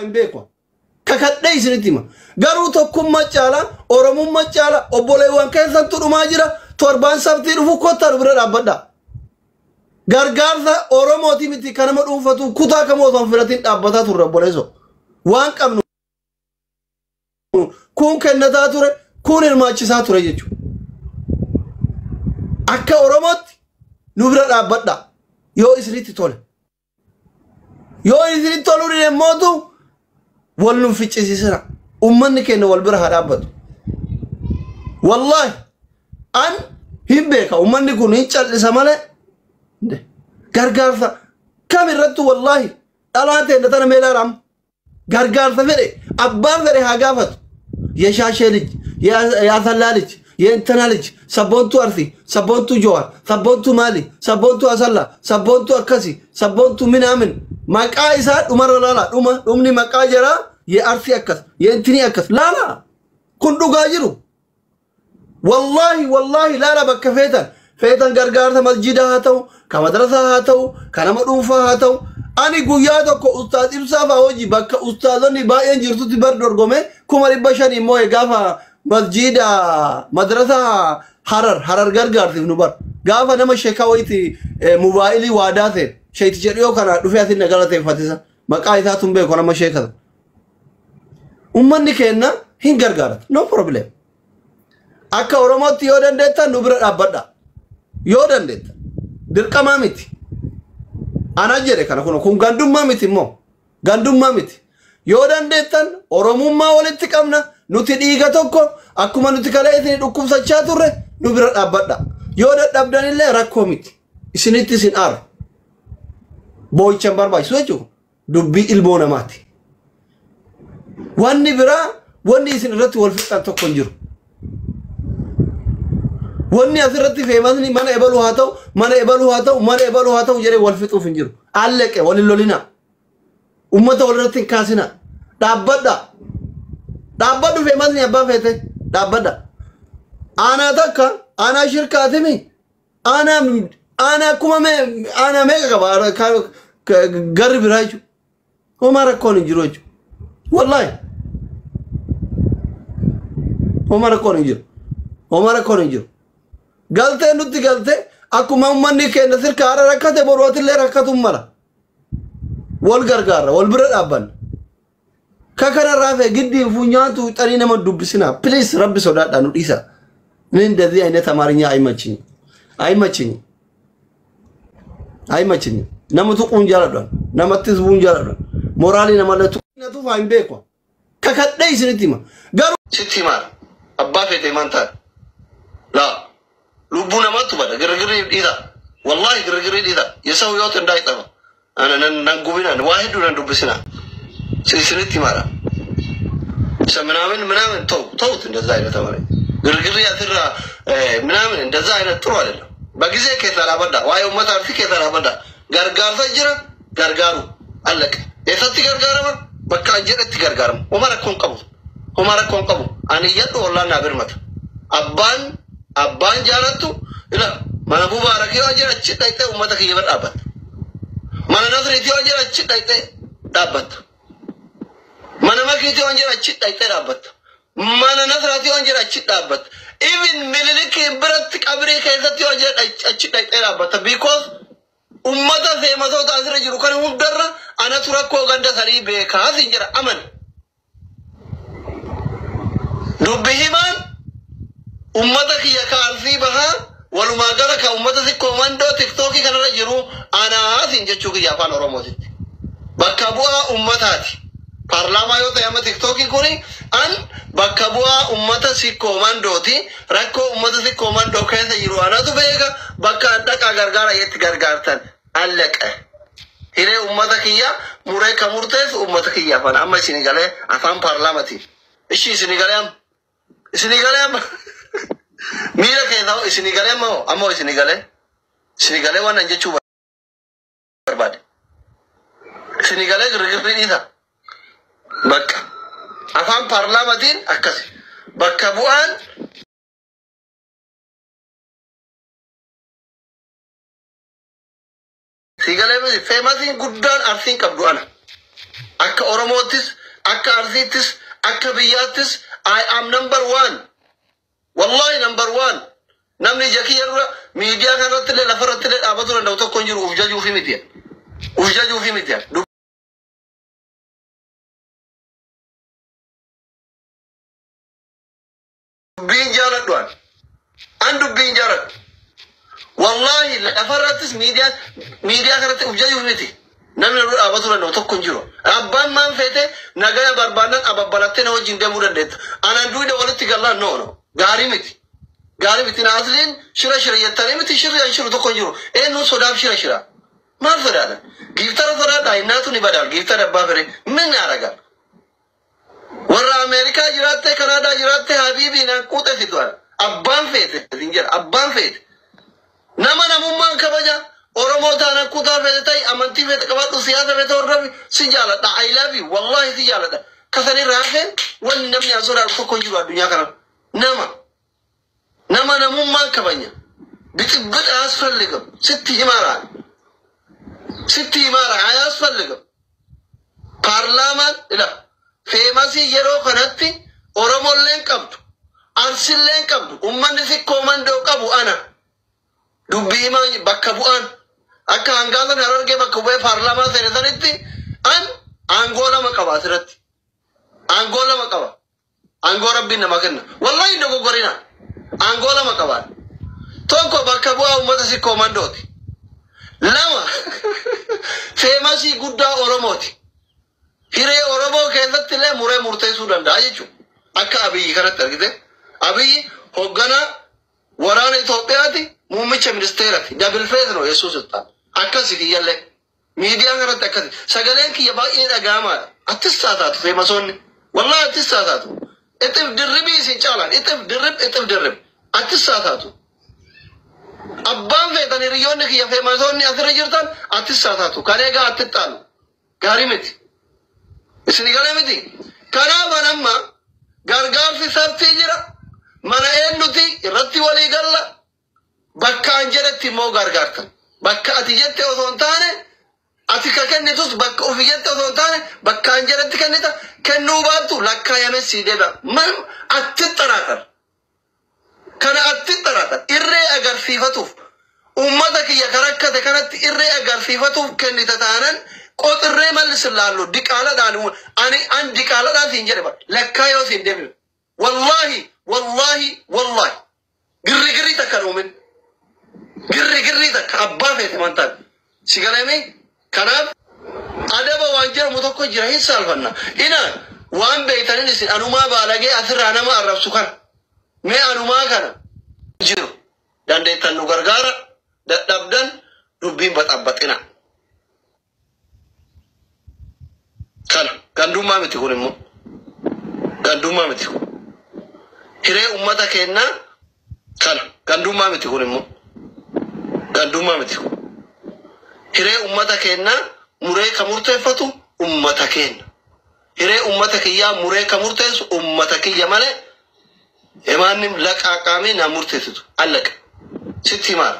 Hin beeku. Kakadhee isinitti hima. Garuu tokkummaa caalaa, Oromummaa caalaa, obboleewwan keessattuu dhumaa jira. Torbaan sabtii dhufu kottaa nu bira dhaabbadha. Gargaarsa Oromooti miti kan nama dhuunfatu kutaa kamuu osoo hin filatin dhaabbataa turre obboleessoo. Waan qabnu kun kennataa ture, kun hirmaachisaa ture jechuudha. Akka Oromootti nu bira dhaabbadha yoo isinitti tole. Yoo isinitti toluu dide mootu wal nu ficcisiisina. Uummanni keenya wal bira haa dhaabbatu. Wallaahi an hin beeka, uummanni kun hin callisa malee gargaarsa kam irrattu, wallaahi dhalaa teenya tana mee ilaalaam. Gargaarsa fedhe abbaan fedhe haa gaafatu. የሻሼ ልጅ፣ የአሰላ ልጅ፣ የእንትና ልጅ፣ ሰቦንቱ አርሲ፣ ሰቦንቱ ጀዋር፣ ሰቦንቱ ማሊ፣ ሰቦንቱ አሰላ፣ ሰቦንቱ አከሲ፣ ሰቦንቱ ምናምን maqaa isaa dhumarra laala. Dhuma dhumni maqaa jara የአርሲ akkas, የእንትኒ akkas laala. Kun dhugaa jiru. Wallaahi wallaahi laala, bakka feetan feetan gargaarsa masjidaa haa ta'u, ka madrasaa haa ta'u, ka nama dhuunfaa haa ta'u. Ani guyyaa tokko ustaaz Ibsaa fa'aa hojii bakka ustaazonni baay'een jirtutti bar dorgome 500,000 immoo gaafa masjida madrasaa Harar gargaarsiif nu bar gaafa nama sheekaa wayiiti mobaayilii waadaa seen sheeticha dhiyoo kana dhufee asin na galateeffatisa, maqaa isaatu hin beeku nama sheekata. Ummanni keenya hin gargaarata, no problem. Akka Oromootti yoo dandeettan nu bira dhaabbadha. Yoo dandeettan, dirqamaa miti. Ana jedhe kana kun gandummaa miti immoo, gandummaa miti. Yoo dandeettan Oromummaa walitti qabna, nuti dhiiga tokko, akkuma nuti kalee isin dhukkubsachaa turre nu bira dhaabbadha. Yoo dadhabdanillee rakkoo miti. Isinitti isin aaru. Boo'icha hin barbaachisu jechuudha. Dubbii ilmoo namaati. Wanni biraa wanni isin irratti wal fixan tokko hin jiru. Wanni asirratti feemasni mana ebaluu haa ta'u, mana ebaluu haa ta'u, mana ebaluu haa ta'u jedhee wal fixuuf hin jiru. Alleqe wal hin lolina. Ummata walirratti hin kaasina. Dhaabbadha. Dhaabbadhu feemasni abbaa feete dhaabbadha. Aanaa takka aanaa shirkaatimi, aanaa aanaa kuma mee aanaa meeqa qaba garri biraa jechuudha. Homaa rakkoon hin jiru jechuudha. Wallaahi. Homaa rakkoon hin jiru. Homaa rakkoon hin jiru. Galtee nutti galtee akkuma uummanni keenya sirka haara rakkate boruutillee rakkatuun mala. Wal gargaarra, wal bira dhaabbanna. Ka kanarraa fe'e giddiin funyaantu xarii nama dubbisina. Please, rabbi sodaadhaa nu dhiisa. እኔ እንደዚህ አይነት አማርኛ አይመችኝም፣ አይመችኝም፣ አይመችኝም። Nama tuquun jaaladhan, namattis bu'uun jaaladhan. Moraalii namallee tuquu hin beeku. Kakadhee isinitti hima. Garuu sitti himaadha. Abbaa feete himaan ta'a. Laa lubbuu namaatu bada, girgirrii dhiisa. Wallaahi girgirrii dhiisa. የሰው ህይወት እንዳይጠፋ nan gubina, waa hedduu nan dubbisina. Isinitti himaadha. isa ምናምን ምናምን ተው ተውት። እንደዛ አይነት አማርኛ ግርግር ያትራ ምናምን እንደዛ አይነት ጥሩ አይደለም። በጊዜ keessa dhaabadha. Waa'ee uummata Arsii keessa dhaabadha. Gargaarsa jira, gargaaru, አለቀ። Eessatti gargaarama? Bakka an jedhetti gargaarama. Homa rakkoon qabu. Homa rakkoon qabu. Ani iyyadhu, ollaan naa birmata. Abbaan jaalattu ila mana Mubaarak yoo jedhe achi dhaqxee uummata kiyya bira dhaabbatta. Mana Nasriitii yoo jedhe achi dhaqxee dhaabbatta. Mana Makiitii yoo jedhe achi dhaqxee dhaabbatta. Mana Nasraatii yoo jedhe achi dhaabbatta. Even Minilikiin biratti qabrii keessatti yoo jedhe achi dhaqxee dhaabbatta. Because ummata feematoota asirra jiru kan hundarra anatu rakkoo ganda sanii beekaa sin jedha, amani. Dubbi himaan ummata kiyya ka Arsii Bahaa, walumaa gala ka ummata Sikkoo Mandoo Tiktookii kanarra jiru anaa sin jechuu kiyya afaan Oromootitti. Bakka bu'aa ummataati. Paarlaamaa yoo ta'e amma Tiktookiin kuni an bakka bu'aa ummata Sikkoo Mandooti. Rakkoo ummata Sikkoo Mandoo keessa jiru anatu beeka, bakka an dhaqaa gargaara jetti gargaartan, አለቀ. Hiree ummata kiyya muree ka murteessu ummata kiyya afaan amma isinii galee afaan paarlaamatiin. Ishi isinii galee amma. Isinii galee amma. Miira keessaa isinii galee amma hoo amma hoo isinii galee. Isinii galee waan an jechuu barbaade. Isinii galee, girgirri dhiisa. Bakka afaan paarlaamaatiin akkasi. Bakka bu'aan si galee miti, feemasiin guddaan Arsiin qabdu ana. Akka Oromoottis, akka Arsiittis, akka biyyaattis I am number one. Wallahi number one. Namni ija kiyya dura miidiyaa kanarratti illee lafarratti illee dhaabatuu danda'u tokko hin jiru uf jajuufi miti. Uf jajuufi miti. Dubbiin jaaladhu an. An dubbiin jaaladhu. Wallahi lafarrattis miidiyaa kanatti uf jajuuf miti. Namni dura dhaabatuu danda'u tokko hin jiru. Abbaan maan feete nagaya barbaannan ababbalattee na wajjin deemuu dandeetta. Anaan duwida walitti gallaan no no. Gaarii miti. Gaarii miti. Naasliin shira shira jettanii miti shirri an shiru tokko hin jiru. Eenyuun sodaaf shira shira. Maal sodaadha? Giiftara sodaadha hinnaatu ni badaal. Giiftara abbaa fere min aragaa. Warra Ameerikaa jiraatte, Kanaadaa jiraatte, habiibii naan quuxe fitu ana. Abbaan feete hin jedha. Abbaan feete. Nama namummaan kabaja. Oromoo taana kutaa feete ta'i, amantii feete qabaadhu, siyaasa feete hordofi, si jaaladha. I love you. Wallahi si jaaladha. Kasanii raafeen wanni namni an sodaadhu tokko hin jiru addunyaa kana. Nama. Nama namummaan kabanya. Bixibbixa አያስፈልግም. Sitti himaara. Sitti himaara አያስፈልግም. Paarlaamaan ila feemasii yeroo kanatti Oromolleen qabdu, Arsilleen qabdu, uummanni sikkoo mandoo qabu ana. Dubbii himaa bakka bu'aan akka hangaasan Harargee bakka bu'ee paarlaamaa seene sanitti an aangoo lama qaba asirratti. Aangoo lama qaba. Aangoo rabbiin nama kenna. Wallahi hin dogoggorina. Aangoo lama qaba. Tokko bakka bu'aa uummata sikkoo mandooti. Lama feemasii guddaa Oromooti. Hiree Oromoo keessatti illee muree murteessuu danda'a jechuudha. Akka Abiyyi kanatti argite. Abiyyi hoogganaa waraana Itoophiyaati, muummicha ministeeraati. Double face ነው የሱ ስልጣን. Akkasi kiyyallee. Miidiyaan kanatti akkasi. Sagaleen kiyya baay'ee dhaga'amaadha. Attis taataatu feemasoonni. Wallahi attis taataatu. እጥፍ ድርbii isin caalan. እጥፍ ድርብ እጥፍ ድርብ. Attis taataatu. Abbaan feetan hiriyoonni kiyya feemasoonni asirra jirtan attis taataatu. Kan eegaa atti xaalu. Gaarii miti. Isin galee miti. Kanaaf amma gargaarsi sartii jira. Mana eenyuti irratti walii galla. Bakka an jedhetti immoo gargaartan. Bakka ati jette osoo hin taane ati ka kennitus bakka ofi jette osoo hin taane bakka an jedhetti kennita. Kennuu baattu lakkaayame sii deebi'a. Man atti xaraaqar. Kana atti xaraaqar. Irree agarsiifatuuf uummata kiyya ka rakkate kanatti irree agarsiifatuuf kennita taanan qoxirree mallis laallu diqaaladhaan ani an diqaaladhaan siin jedhe bara lakkaayoo siin deebi'u. Wallahi wallahi wallahi girri girrii takka uumin. Girri girrii takka abbaa feete mantaan. Si galeemi kanaaf adaba waan jedhamu tokko jira hin saalfanna. Ina waan beeytanin isin anumaa baalagee asirraa nama arrabsu kana. Mee anumaa kana jiru dandeettan nu gargaara dadhabdan dubbiin baxabbaxina. Kana gandummaa miti kun immoo gandummaa miti kun. Hiree uummata keenyaa kana gandummaa miti kun immoo gandummaa miti kun. Hiree uummata keenyaa muree ka murteeffatu uummata keenya. Hiree uummata kiyyaa muree ka murteessu uummata kiyya malee የማንም ለቃቃሚ na murteessitu allaqa sitti himaara.